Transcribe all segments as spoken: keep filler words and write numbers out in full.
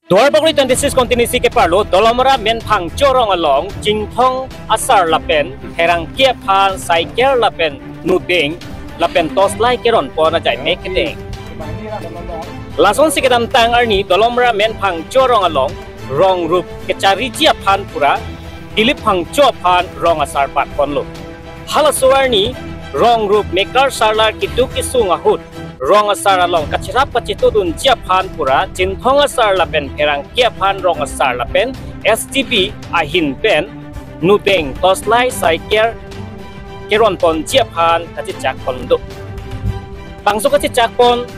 Duarbagori twenty-six constituency keparlo Dolamara Menphangcho rong along Chinthong asar lapen pherangke aphan cycle lapen nudeng lapen torch light keron pon ajai mek kedeng. Lasonsi kedamtang arni Dolamara Menphangcho rong along rong rup kechariji aphan pura Dilip Phangcho aphan rong asar bat ponlo. Halaso arni rong rup mekar sarlar keduk kesung ahut rong asar along kacherap kachetodunji aphan pura Chinthong asar lapen pherangke aphan rong asar lapen S T B ahin pen nudeng torch light cycle keron ponji aphan kachechak pon do. Bangso kachechak pon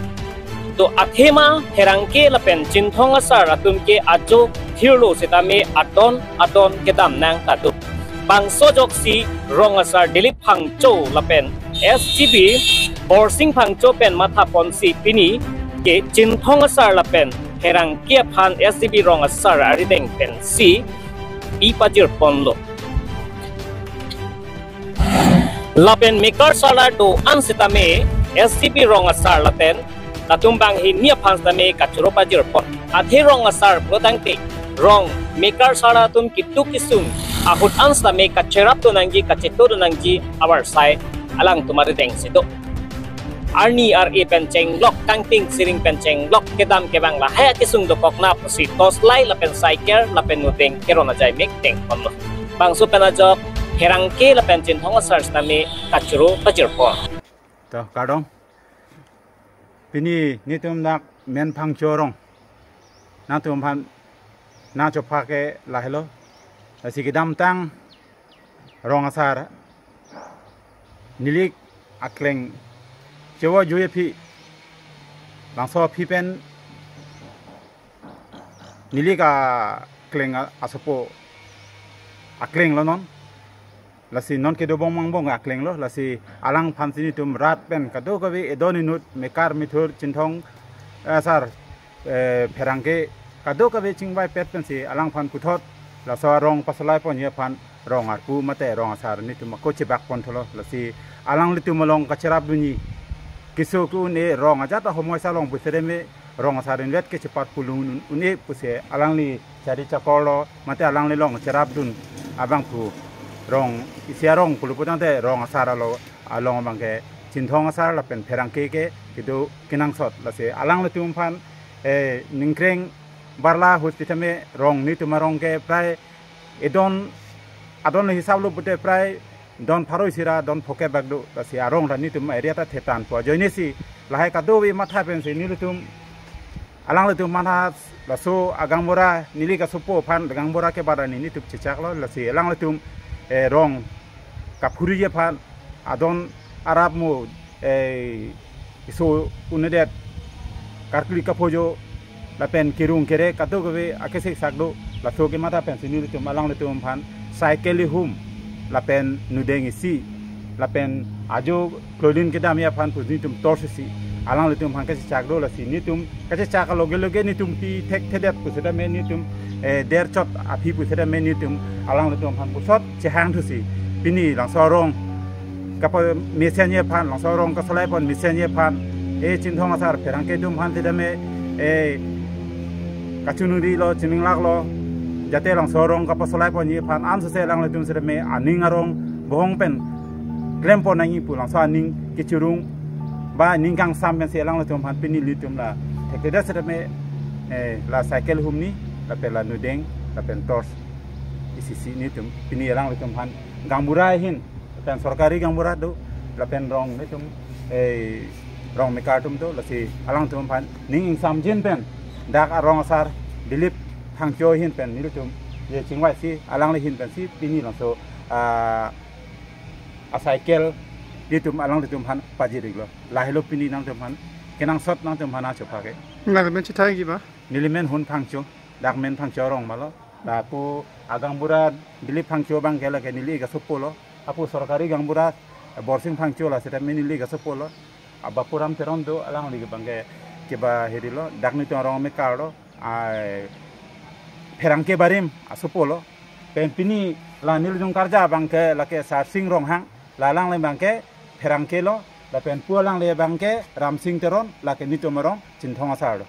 do athema pherangke lapen Chinthong asar atum ke ajo thirlo setame adon adon kedam nang ta do. Bangso ajoksi rong asar Dilip Phangcho lapen S T B Borsing Phangcho pen matha ponsi pini ke Chinthong asar lapen pherangke aphan S T B rong asar arideng pensi pi pajir ponlo. Lapen mekar sarlar do-an setame S T B rong asar lapen latum banghini aphan setame kachoro pajir pon. Athe rong asar pulo tangte rong mekar sarlar atum keduk kesung ahut an setame kacherapdun nangji kachetodun nangji avarsai alangtum arideng si do. Arni ar-e pen chenglok, kangting siring pen chenglok, kedam kevang lahai akesung dokok na pusi torch light lapen cycle lapen nudeng keron ajai mek deng ponlo. Bangso pen ajok pherangke lapen Chinthong asar setame kachoro pajir pon. To, kardom. Pini netum dak Menphangcho rong nangtum aphan nangchophak ke lahelo. Lasi kedamtang rong asar neli akleng chewa jui aphi, bangso aphi pen neli akleng a-, asopo akleng lo non. Lasi non kedo bong mang bong akleng lo, lasi alangphan si netum rat pen kadokave edon inut mekar methur Chinthong asar, eh, pherangke kadokave chingvaipet pensi alangphan puthot laso arong pasolai ponji aphan rong arpu mate rong asar netum ako chebak pon tholo. Lasi alanglitum along kacherapdunji keso ke un-e, rong ajat ahomoisa along pu setame rong asar invet ke chepat pulung un-, un-e pusi alangli chari chakor lo mate alangli along cherapdun abangphu rong isi arong pulu putangte rong asar alo along abangke Chinthong asar lapen pherangke ke kedo kenangsot. Lasi alanglitum aphan, eh, ningkreng barla ahut setame rong netum arong ke prai edon adon hisap lo pute prai don pharo isi ra don pho kep bak do. Lasi arong ra netum area ta thetan po ajoine si lahai kadokave matha pensi nelitum alanglitum matha laso agaonbura neli kasopo aphan agaonbura ke barani netum chechak lo. Lasi alanglitum, eh, rong kaphuriji aphan adon arap mo, eh, iso unedet karkli kaphojo lapen kerung kere kadokave akesek sak do, laso kematha pensi nelitum alanglitum aphan cycle ihum lapen nudeng isi lapen ajo klolin kedamji aphan pu netum torch isi alanglitum aphan kachechak do. Lasi netum kachechak aloge loge netum pi thekthedet pu setame netum, eh, derchot aphi pu setame netum alanglitum aphan pusot chehang thusi pini laso arong kapamesenji aphan, laso arong kasolai pon mesenji aphan, eh, Chinthong asar pherangke atum aphan setame, eh, kachiningri lo, chininglak lo, jate laso arong kapasolai ponji aphan ansose alanglitum setame aning arong bohong pen klem pon nangji pu laso aning kechirung ba aning kangsam pensi alanglitum aphan pini nelitum la thekthedet setame, eh, la cycle humni lapen la nudeng lapen torch isi si netum pini alanglitum aphan gaonbura ahin lapen sorkari gaonbura do lapen rong netum, eh, rong mekar atum do, lasi alangtum aphan ning ingsamjin pen dak arong asar Dilip Phangcho ahin pen nelitum je chingvai si alangli ahin pensi pini laso, ah, a cycle netum alanglitum aphan pajir-iklo. Lahelo pini nangtum aphan kenangsot nangtum aphan nangchophak ke. Nangli men chethangji ba? Neli men Hun Phangcho, dak Menphangcho rong malo. Lapu agaonbura Dilip Phangcho abangke lake neli kasopo lo. Apu sorkari gaonbura Borsing Phangcho la setame neli kasopo lo. Abapuram Teron do, alangli abangke keba heri lo, dak netum arong mekar lo, ai, pherangke barim asopo lo. Pen pini la nelitum karja abangke lake Sarsing Ronghang, la alangli abangke pherangke lo, lapen pu alangli abangke Ramsing Teron, lake netum arong Chinthong asar lo.